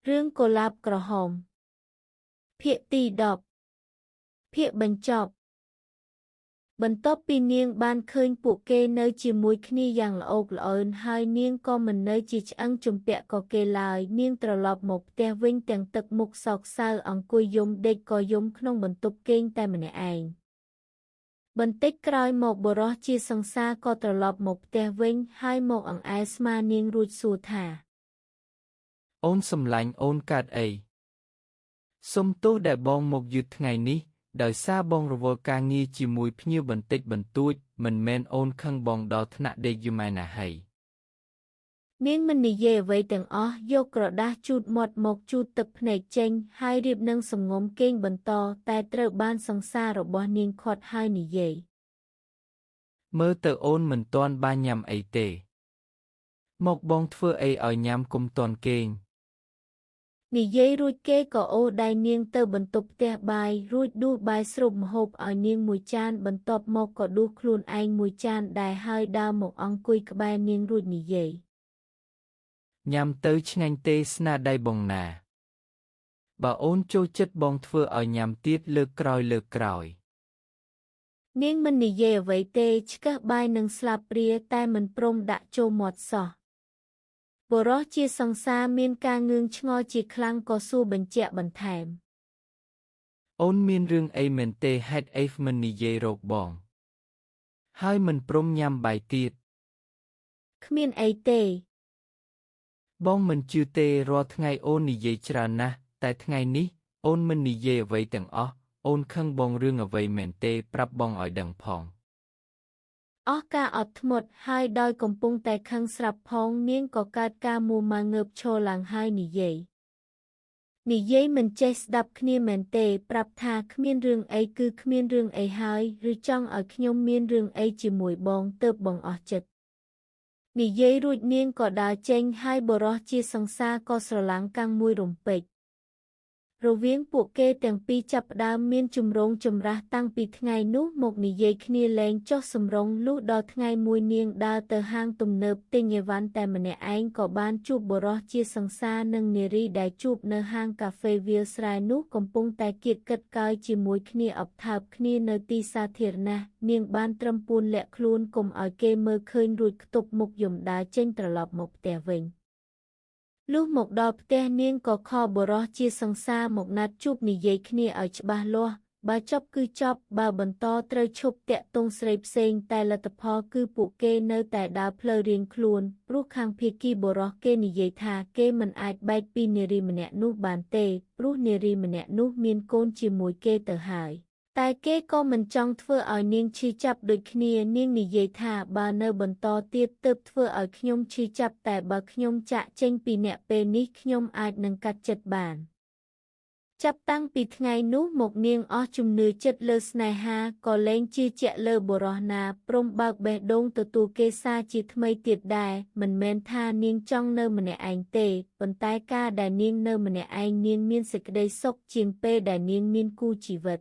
រឿងកុលាបក្រហមភាគទី10ភាគបញ្ចប់បន្ទាប់ពីនាងបានឃើញពួកគេនៅជាមួយគ្នាយ៉ាងល្អោកល្អឿនហើយនាងក៏មិននៅជាឆ្អឹងជំពាក់ក៏គេឡើយនាងត្រឡប់មកផ្ទះវិញទាំងទឹកមុខសោកសៅអង្គុយយំដេកក៏យំក្នុងបន្ទប់គេងតែម្នាក់ឯងបន្តិចក្រោយមកបុរសជាសង្សារក៏ត្រឡប់មកផ្ទះវិញហើយមកអង្អែលស្មានាងរួចសួរថាអូនសម្លាញ់អូនកើតអីសុំទោសដែលបងមកយឺតថ្ងៃនេះដោយសារបងរវល់ការងារជាមួយភ្ញៀវបន្តិចបន្តួចមិនមែនអូនខឹងបងដល់ថ្នាក់ដេកយូរម៉ែនណាហីនាងមិននិយាយអ្វីទាំងអស់យកក្រដាសជូតមាត់មកជូតទឹកភ្នែកចេញហើយរៀបនឹងសំងំគេងបន្តតែត្រូវបានសង្សាររបស់នាងខាត់ហើយនិយាយមើលទៅអូនមិនទាន់បានញ៉ាំអីទេមកបងធ្វើអីឲ្យញ៉ាំគុំទាន់គេងនិយាយរួចគេក៏អូសដៃនាងទៅបន្ទប់ផ្ទះបាយរួចដួសបាយស្រូបម្ហូបឲ្យនាងមួយចានបន្ទាប់មកក៏ដួសខ្លួនឯងមួយចានដែរហើយដើរមកអង្គុយក្បែរនាងរួចនិយាយញ៉ាំទៅឆ្ងាញ់ទេស្នាដៃបងណាបើអូនចូលចិត្តបងធ្វើឲ្យញ៉ាំទៀតលើកក្រោយលើកក្រោយនាងមិននិយាយអ្វីទេឆ្កឹះបាយនឹងស្លាបព្រាតែមិនព្រមដាក់ចូលមាត់សោះបុរសជាសង្សារមានការងឿងឆ្ងល់ជាខ្លាំងក៏សួរបញ្ជាក់បន្ថែមអូនមានរឿងអីមែនទេហេតុអីមិននិយាយរកបងហើយមិនព្រមញ៉ាំបាយទៀតគ្មានអីទេបងមិនជឿទេរាល់ថ្ងៃអូននិយាយច្រើនណាស់តែថ្ងៃនេះអូនមិននិយាយអ្វីទាំងអស់អូនខឹងបងរឿងអ្វីមែនទេប្រាប់បងឲ្យដឹងផងអស់ការអត់ធ្មត់ហើយដោយកំពុងតែខឹងស្រាប់ផងនាងក៏កើតការមួម៉ៅងើបឈរឡើងហើយនិយាយមិនចេះស្ដាប់គ្នាមែនទេប្រាប់ថាគ្មានរឿងអីគឺគ្មានរឿងអីហើយឬចង់ឲ្យខ្ញុំមានរឿងអីជាមួយបងទើបបងអស់ចិត្តនិយាយរួចនាងក៏ដើរចេញហើយបុរសជាសង្សារក៏ស្រឡាំងកាំងមួយរំពេចរវាងពួកគេទាំងពីរចាប់ផ្ដើមមានជំរងចម្រាស់តាំងពីថ្ងៃនោះមកនិយាយគ្នាលែងចុះសម្រុងលុះដល់ថ្ងៃមួយនាងដើរទៅហាងទំនើបទិញអីវ៉ាន់តែម្នាក់ឯងក៏បានជួបបុរសជាសង្សារនិងនារីដែលជួបនៅហាងកាហ្វេវាលស្រែនោះកំពុងតែគៀកគិតកើយជាមួយគ្នាអបថើបគ្នានៅទីសាធារណៈនាងបានត្រឹមពួនលាក់ខ្លួនកុំឲ្យគេមើលឃើញរួចខ្ទប់មុខយំដើរចេញត្រឡប់មកផ្ទះវិញលុះមកដល់ផ្ទះនាងក៏ខលបុរសជាសង្សារមកណាត់ជួបនិយាយគ្នាឲ្យច្បាស់លាស់បើចប់គឺចប់បើបន្តត្រូវឈប់ទាក់ទងស្រីផ្សេងតែលទ្ធផលគឺពួកគេនៅតែដើរផ្លូវរៀងខ្លួនព្រោះខាងភាគីបុរសគេនិយាយថាគេមិនអាចបែកពីនារីម្នាក់នោះបានទេព្រោះនារីម្នាក់នោះមានកូនជាមួយគេទៅហើយតែគេក៏មិនចង់ធ្វើឲ្យនាងឈឺចាប់ដូចគ្នានាងនិយាយថាបើនៅបន្តទៀតទើបធ្វើឲ្យខ្ញុំឈឺចាប់តែបើខ្ញុំចាកចេញពីអ្នកពេលនេះខ្ញុំអាចនឹងកាត់ចិត្តបានចាប់តាំងពីថ្ងៃនោះមកនាងអស់ជំនឿចិត្តលើស្នេហាក៏លែងជឿជាក់លើបុរសណាព្រមបើកបេះដូងទទួលគេសារជាថ្មីទៀតដែរមិនមែនថានាងចង់នៅម្នាក់ឯងទេប៉ុន្តែការដែលនាងនៅម្នាក់ឯងនាងមានសេចក្តីសុខជាងពេលដែលនាងមានគូជីវិត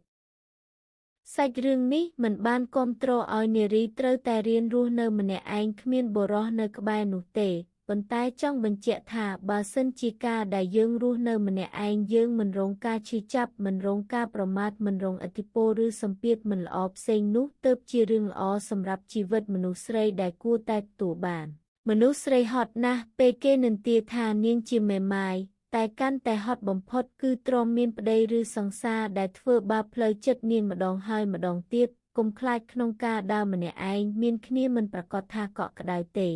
សាច់រឿងនេះមិនបានគាំទ្រឲ្យនារីត្រូវតែរៀនរស់នៅម្នាក់ឯងគ្មានបុរសនៅក្បែរនោះទេប៉ុន្តែចង់បញ្ជាក់ថាបើសិនជាការដែលយើងរស់នៅម្នាក់ឯងយើងមិនរងការឈឺចាប់មិនរងការប្រមាថមិនរងឥទ្ធិពលឬសម្ពាធមិនល្អផ្សេងនោះទើបជារឿងល្អសម្រាប់ជីវិតមនុស្សស្រីដែលគួរតែទទួលបានមនុស្សស្រីហត់ណាស់ពេលគេនិន្ទាថានាងជាមេម៉ាយតែកាន់តែហត់បំផុតគឺទ្រាំមានប្តីឬសង្សារដែលធ្វើបាបផ្លូវចិត្តនាងម្ដងហើយម្ដងទៀតកុំខ្លាចក្នុងការដើរម្នាក់ឯងមានគ្នាមិនប្រាកដថាកក់ក្ដៅទេ